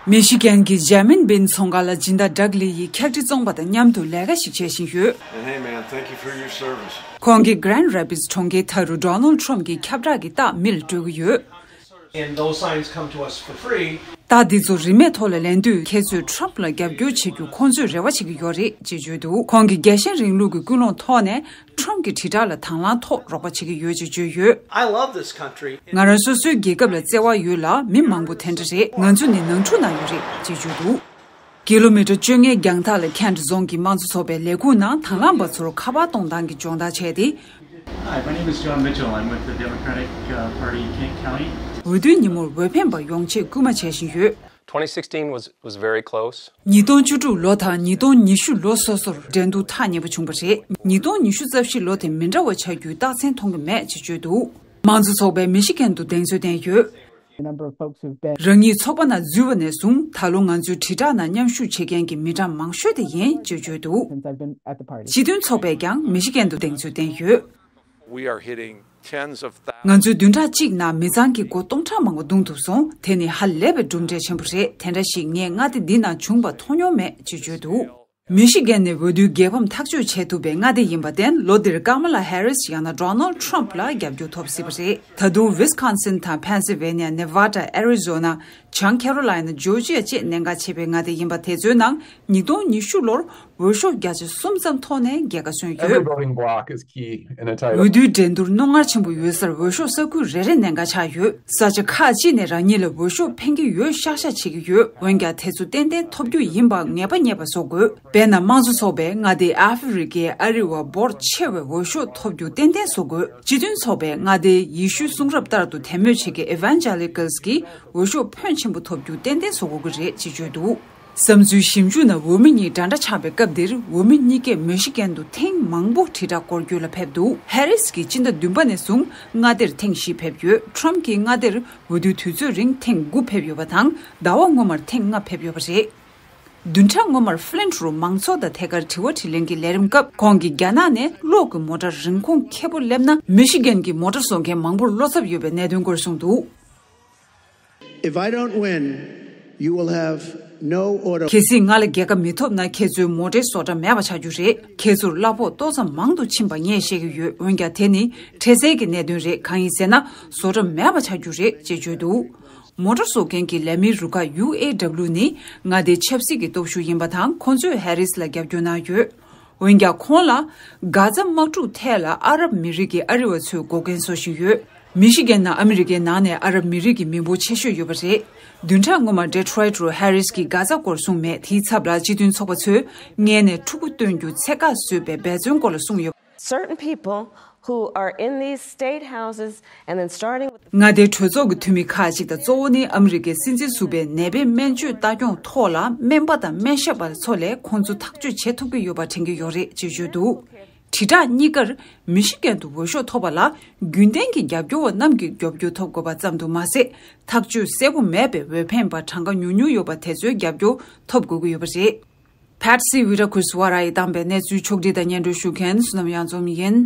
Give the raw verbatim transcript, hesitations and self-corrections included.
མི་ཤི་གན་གྱི་ཇེ་མིན་བིན་ཚོང་ཁང་ལ་སྦྱིན་བདག་ཌག་ལི་ཡིས་འཁྱག་རི་བཙོང་པ་དང་མཉམ་དུ་ལས་ཀ་ཞིག་བྱས་བཞིན་ཡོད། And hey, man, thank you for your service. ཁོང་གིས་Grand Rapids་གྲོང་ཁྱེར་མཐའ་རུ་Donald Trump་གྱི་ཁྱབ་བསྒྲགས་ཀྱི་རྟགས་མི་ལ་སྤྲོད་ཀྱི་ཡོད། And those signs come to us for free. རྟགས་འདི་ཚོ་རིན་མེད་ཐོག་ལ་ལེན་དུས་ཁྱེད་ཚོས་Trump་ལ་རྒྱབ་སྐྱོར་བྱེད་རྒྱུ་ཁོང་ཚོས་རེ་བ་བྱེད་ཀྱི་ཡོད་རེད་ཅེས་བརྗོད་འདུག་ཁོང་གིས་རྒྱལ་ཞེན་རིང་ལུགས་ཀྱི་ཀུན་སློང་ཐོག་ནས་Trump་གྱི་དྲིལ་བསྒྲགས་ལ་དང་བླངས་ཐོག་རོགས་པ་བྱེད་ཀྱི་ཡོད་ཅེས་བརྗོད་ཡོད། I love this country. ང་རང་སོ་སོའི་རྒྱལ་ཁབ་ལ་བརྩེ་བ་ཡོད་ལ་མི་མང་པོ་དེ་འདྲ་རེད། ང་ཚོ་ནི་ནང་འཁྲུག་ནང་ཡོད་རེད་ཅེས་བརྗོད་འདུག་ཀི་ལོ་མི་ཊར་བཅོ་ལྔའི་རྒྱང་ཐག་ལ་Kent་རྫོང་གི་དམངས་གཙོ་ཚོགས་པའི་ལས་ཁུངས་ནང་དང་བླངས་པ་ཚོར་ཁ་པར་གཏོང་སྟངས་ཀྱི་སྦྱོང་བརྡར་བྱས་ཏེ། Hi, my name is John Mitchell. I'm with the Democratic uh, Party in Kent County. འོས་བསྡུའི་ཉིན་མོར་འོས་འཕེན་པ་ཡོང་ཆེད་སྐུལ་མ་བྱས་བཞིན་ཡོད། twenty sixteen was, was very close. ཉིས་སྟོང་བཅུ་དྲུག་ལོ་དང་ཉིས་སྟོང་ཉི་ཤུ་ལོ་སོ་སོར་འགྲན་བསྡུར་ཐག་ཉེ་པོ་བྱུང་བ་རེད། ཉིས་སྟོང་ཉི་ཤུ་རྩ་བཞི་ལོ་དེ་མི་འདྲ་བ་ཆགས་རྒྱུའི་རྟགས་མཚན་མཐོང་གི་མེད་ཅེས་བརྗོད་འདུག་དམངས་གཙོ་ཚོགས་པས་མི་ཤི་གན་དུ་གདེང་ཚོད་བསྟན་ཡོད། རང་ཉིད་ཚོགས་པ་ནང་འཛུལ་བ་ནས་བཟུང་ད་ལོ་ང་ཚོའི་དྲིལ་བསྒྲགས་ནང་མཉམ་ཞུགས་བྱེད་མཁན་གྱི་མི་གྲངས་མང་ཤོས་དེ་ཡིན་ཅེས་བརྗོད་འདུག་སྤྱི་མཐུན་ཚོགས་པས་ཀྱང་མི་ཤི་གན་དུ་གདེང་ཚོད་བསྟན་ཡོད། We are hitting tens of thousands. ང་ཚོའི་བདུན་ཕྲག་གཅིག་ནང་མི་ཚང་གི་སྒོ་སྟོང་ཕྲག་མང་པོ་བརྡུངས་ཐུབ་སོང་། དེ་ནི་ཧ་ལས་པའི་གྲུབ་འབྲས་ཆེན་པོ་རེད། དེ་འདྲ་ཞིག་ངས་མངའ་སྡེ་འདི་ནང་བྱུང་བ་མཐོང་མྱོང་མེད་ཅེས་བརྗོད་འདུག་མི་ཤི་གན་ནས་འོས་བསྡུའི་རྒྱལ་ཕམ་ཐག་གཅོད་བྱེད་ཐུབ་པའི་མངའ་སྡེ་ཡིན་པར་བརྟེན་ལོ་འདིར་Kamala Harris་ཡང་ན་Donald Trump་ལ་རྒྱབ་སྐྱོར་ཐོབ་སྲིད་པ་རེད། ད་དུང་Wisconsin་དང་Pennsylvania། Nevada། Arizona། བྱང་Carolina། Georgia་བཅས་གནད་འགག་ཆེ་བའི་མངའ་སྡེ་ཡིན་པ་དེ་ཚོའི་ནང་ཉིས་སྟོང་ཉི་ཤུ་ལོར་འོས་ཤོག་བརྒྱ་ཆ་གསུམ་ཙམ་ཐོག་ནས་རྒྱལ་ཁ་སོན་ཡོད། Every voting block is key in a title. འོས་བསྡུའི་འགྲན་བསྡུར་རྣོ་ངར་ཆེན་པོ་ཡོད་སར་འོས་ཤོག་ས་ཁུལ་རེ་རེ་གནད་འགག་ཆགས་ཡོད། ས་ཆ་ཁག་ཅིག་ནས་རང་ཉིད་ལ་འོས་ཤོག་འཕེན་གྱི་ཡོད་ཤག་ཤག་བྱེད་ཀྱི་ཡོད། འོན་ཀྱང་དེ་ཚོ་ཏན་ཏན་ཐོབ་རྒྱུ་ཡིན་པ་ངེས་པ་རྙེད་པ་བཟོ་དགོས། དཔེར་ན་དམངས་གཙོ་ཚོགས་པས་མངའ་སྡེ་ཨ་ཧྥེ་རི་ཀའི་ཨ་རི་བ་འབོར་ཆེ་བའི་འོས་ཤོག་ཐོབ་རྒྱུ་ཏན་ཏན་བཟོ་དགོས། སྤྱི་མཐུན་ཚོགས་པས་མངའ་སྡེའི་ཡེ་ཤུའི་གསུང་རབ་ལྟར་དུ་དད་མོས་བྱེད་མཁན་Evangelicals་གིས་འོས་ཤོག་ཕོན་ཆེན་པོ་ཐོབ་རྒྱུ་ཏན་ཏན་བཟོ་དགོས་ཀྱི་རེད་ཅེས་བརྗོད་འདུག་བསམ་ཚུལ་ཞིབ་འཇུག་ནང་འོས་མི་གཉིས་འདྲ་འདྲ་ཆགས་པའི་སྐབས་འདིར་འོས་མི་གཉིས་ཀས་མི་ཤི་གན་དུ་ཐེངས་མང་པོ་དྲིལ་བསྒྲགས་སྐོར་སྐྱོད་ལ་ཕེབས་འདུག Harris་གྱིས་སྤྱི་ཟླ་བདུན་པ་ནས་བཟུང་མངའ་སྡེར་ཐེངས་བཞི་ཕེབས་ཡོད། Trump་གྱིས་མངའ་སྡེར་འོས་བསྡུའི་དུས་ཚོད་རིང་ཐེངས་དགུ་ཕེབས་ཡོད་པ་དང་ཟླ་བ་སྔོན་མར་ཐེངས་ལྔ་ཕེབས་ཡོད་པ་རེད། བདུན་ཕྲག་སྔོན་མར་Flint་རུ་མང་ཚོགས་དང་ཐད་ཀར་དྲི་བ་དྲིས་ལན་གྱི་ལས་རིམ་སྐབས་ཁོང་གིས་རྒྱ་ནག་ནས་གློག་གི་མོ་ཊ་རིན་གོང་ཁེ་པོ་སླེབས་ན་མི་ཤི་གན་གྱི་མོ་ཊ་བཟོ་མཁན་མང་པོར་བློ་འཚབ་ཡོད་པའི་གནད་དོན་སྐོར་གསུངས་འདུག If I don't win, you will have no auto. གལ་སྲིད་ང་ལ་རྒྱལ་ཁ་མི་ཐོབ་ན་ཁྱེད་ཚོའི་མོ་ཊའི་བཟོ་གྲྭ་མེད་པ་ཆགས་རྒྱུ་རེད། ཁྱེད་ཚོར་གླ་ཕོགས་ཏོག་ཙམ་མང་དུ་ཕྱིན་པ་ངས་ཤེས་ཀྱི་ཡོད། འོན་ཀྱང་དེ་ནི་འཕྲལ་སེལ་གྱི་གནད་དོན་རེད། གང་ཡིན་ཟེར་ན་བཟོ་གྲྭ་མེད་པ་ཆགས་རྒྱུ་རེད་ཅེས་བརྗོད་འདུག་མོ་ཊ་བཟོ་མཁན་གྱི་ལས་མིའི་རུ་ཁག་ཡུ་ཨེ་ཌབ་ལུ་ནི་མངའ་སྡེའི་ཆབ་སྲིད་ཀྱི་སྟོབས་ཤུགས་ཡིན་པ་དང་ཁོང་ཚོས་ཧེ་རིས་ལ་རྒྱབ་སྐྱོར་གནང་ཡོད། འོན་ཀྱང་ཁོང་ལ་གྷ་ཛ་དམག་འཁྲུག་ཐད་ལ་ཨ་རབ་མི་རིགས་ཀྱི་ཨ་རི་བ་ཚོས་འགོག་རྐྱེན་བཟོ་བཞིན་ཡོད། མི་ཤི་གན་ནང་ཨ་མི་རི་ཀའི་ནང་ནས་ཨ་རབ་མི་རིགས་ཀྱི་མི་འབོར་ཆེ་ཤོས་ཡོད་པ་རེད། བདུན་ཕྲག་སྔོན་མ་Detroit་རུ་ཧེ་རིས་ཀྱིས་གྷ་ཛ་སྐོར་གསུངས་མེད། དེའི་ཚབ་ལ་སྤྱི་མཐུན་ཚོགས་པ་ཚོས་སྔས་ནས་ཕྲུ་གུ་སྟོན་རྒྱུ་ཚད་བཀག་བཟོས་པའི་འབད་བརྩོན་སྐོར་ལ་གསུངས་ཡོད། Certain people who are in these state houses and then starting with the མངའ་སྡེའི་གྲོས་ཚོགས་ཀྱི་འཐུས་མི་ཁག་ཅིག་དང་གཙོ་བོ་ནི་ཨ་མི་རི་ཀའི་སྲིད་འཛིན་ཟུར་པའི་ནད་པའི་སྨན་བཅོས་ལྟ་སྐྱོང་ཐོག་ལ་སྨན་པ་དང་སྨན་ཞབས་པ་ཚོ་ལས་ཁོང་ཚོ་ཐག་གཅོད་བྱེད་ཐུབ་ཀྱི་ཡོད་པ་དྲན་གྱི་ཡོད་རེད་ཅེས་བརྗོད་འདུག་དྲིལ་བསྒྲགས་གཉིས་ཀར་མི་ཤི་གན་དུ་འོས་ཤོག་ཐོབ་པ་ལ་རྒྱུན་ལྡན་གྱི་རྒྱབ་སྐྱོར་བ་རྣམས་ཀྱི་རྒྱབ་སྐྱོར་ཐོབ་དགོས་པ་ཙམ་དུ་མ་ཟད། ཐག་གཅོད་གསལ་པོ་མེད་པའི་འོས་འཕེན་པ་གྲངས་ཀ་ཉུང་ཉུང་ཡོད་པ་དེ་ཚོའི་རྒྱབ་སྐྱོར་ཐོབ་དགོས་ཀྱི་ཡོད་པ་རེད། Patsy Widakuswara་ཡིས་བཏང་པའི་གནས་ཚུལ་ཕྱོགས་བསྒྲིགས་དང་སྙན་སྒྲོན་ཞུ་མཁན་བསོད་ནམས་གཡང་འཛོམས་ཡིན།